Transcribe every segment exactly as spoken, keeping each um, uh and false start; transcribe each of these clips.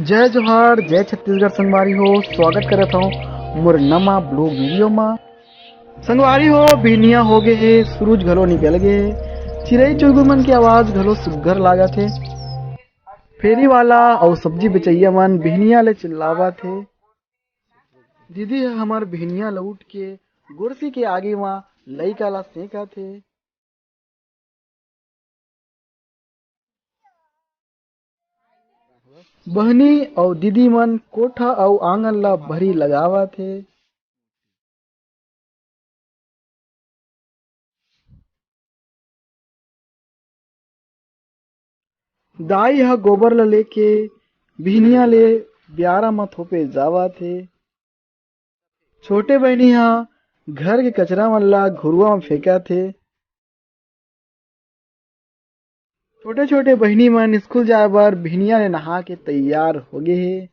जय जोहार, जय छत्तीसगढ़ संगवारी हो, स्वागत करत हूँ मोर नवा ब्लॉग वीडियो मा। संगवारी हो, बिहनिया हो गे हे, सूरज घलो निकल गे हे, चिरई चुरगुर मन के आवाज घलो सुग्घर लागत हे। फेरी वाला अउ सब्जी बेचइया मन बिहनिया ले चिल्लावत हे। दीदी ह हमर बिहनिया लउट के गोरसी के आगी मा लइका ला सेंकत हे। बहनी अउ दीदी मन कोठा अउ आंगन ला भरी लगावत हे। दाई ह गोबर ल लेके बिहनिया ले बियारा म थोपे जावत हे। छोटे बहिनी ह घर के कचरा मन ला घुरुवा म फेंकत हे। छोटे छोटे बहिनी मन स्कूल जाए बर बिहनिया ले नहा के तैयार हो गे हे।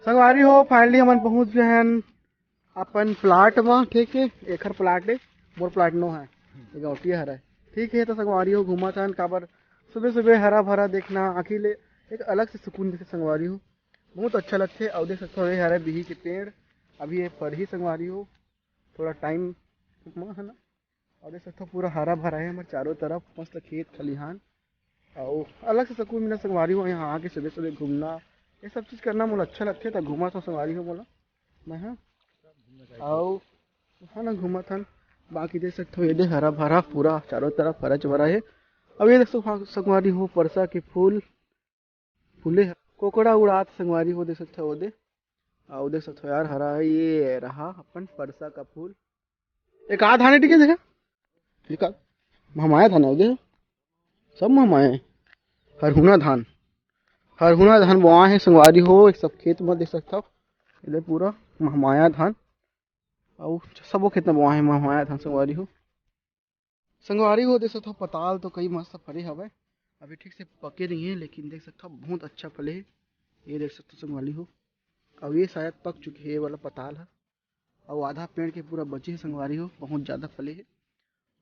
संगवारी हो, finally हमन पहुंच गए हैं अपन प्लाट म। ठीक है, एखर प्लाट है, मोर प्लाट नो है, ये गौटिया हरा है। ठीक है, तो संगवारी हो, घूमत हन काबर सुबह सुबह हरा भरा देखना आँखी ले एक अलग से सुकून देथे संगवारी हो, बहुत अच्छा लगथे। अउ देख सकथो, ये हरा बिही के पेड़, अभी ये फरही संगवारी हो, थोड़ा टाइम म है ना। अउ देख सकथो, पूरा हरा भरा है हमर चारों तरफ, मस्त खेत खलिहान, अउ अलग से सुकून मिला संगवारी हो। यहाँ आके सुबह सुबह घूमना, ये सब चीज करना मोला अच्छा लगथे, त घूमत हो संगवारी हो मोला मैं, हाँ। अउ हाँ ना, घूमत हन। बाकी देख सकथो, ये दे हरा भरा, पूरा चारों तरफ हरा भरा है। अब ये देख सकथो संगवारी हो, परसा के फूल फूले ह, कोकड़ा उड़ात संगवारी हो, देख सकथो वो दे। अउ देख सकथो यार, हरा है, ये रहा अपन परसा का फूल। एक आध आने टिके देखा, एक आध महमाया धान है वो दे, सब महमाया है। हरहुना धान, हरहुना धान बोआ है संगवारी हो, एक सब खेत में देख सकथो, इधर पूरा महमाया धान, अउ सबो खेत में बोआ है महमाया धान संगवारी हो। संगवारी हो, देख सकथो, पताल तो कई मस्त फरे हवय, अभी ठीक से पके नहीं है, लेकिन देख सकथो, बहुत अच्छा फले है। ये देख सकथो संगवारी हो, अब ये शायद पक चुके है, ये वाला पताल है। अउ आधा पेड़ के पूरा बचे है संगवारी हो, बहुत ज्यादा फले है,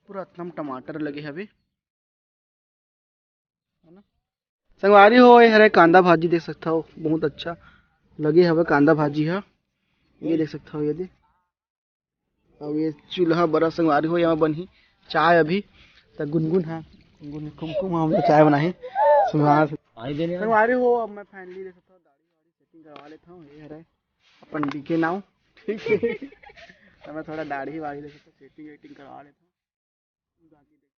पूरा अतनम टमाटर लगे हवे, है ना? संगवारी हो, ये हरे कांदा भाजी देख सकथो, बहुत अच्छा लगे हवे कांदा भाजी हा। ये देख सकथो, ये दे। अब ये चूल्हा बरा संगवारी हो, यहाँ बनही चाय अभी। त गुनगुन हा, गुनगुन कुमकुम हम लोग चाय बनाही। संगवार आई देने संगवारी हो, अब मैं finally देख सकथो, दाढ़ी वाड़ी सेटिंग करवा लेता हूँ। ये हरे अपन डीके नाव, ठीक है। तो मैं थोड़ा दाढ़ी वाड़ी देख सकथो, सेटिंग वेटिंग करवा लेता हूँ। बाकी देख,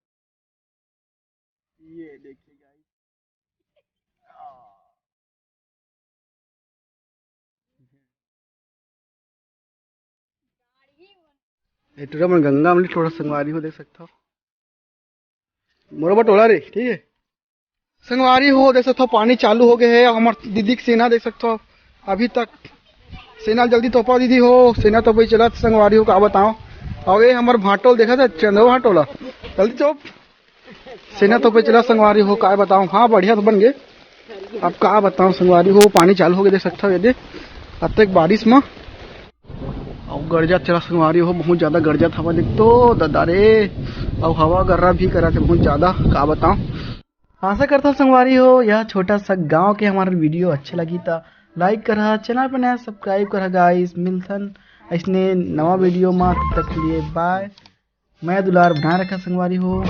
ये देखिए गाइस, ये टूरा मन गंगा में थोड़ा संगवारी हो, देख सकथो। मोर बर टोला रे, ठीक है। संगवारी हो, देख सकथो, पानी चालू हो गए है। हमर दीदी के सेना देख सकथो, अभी तक सेना जल्दी तोपा दीदी हो, सेना तोपे चलत संगवारी हो, का बताओ। अउ ये हमर भाटोल देखा था, चंद्रो भाटोला, जल्दी चोप। सेना तोपे चला संगवारी हो, का बताओ। हाँ, बढ़िया तो बन गए। अब का बताओ संगवारी हो, पानी चालू हो गए, देख सकथो ये दे, अब तक बारिश में। अउ गरजत चला संगवारी हो, बहुत ज्यादा गरजत हवा देख तो ददा रे। अउ हवा गर्रा भी करत है बहुत ज्यादा, का बताओ। आशा करता हूँ संगवारी हो, यह छोटा सा गांव के हमारा वीडियो अच्छा लगी त लाइक करा, चैनल पर नया सब्सक्राइब करा गाइस। मिलथन ऐसने नवा वीडियो में, तब तक के लिए बाय। मैं दुलार बनाए रखा संगवारी हो।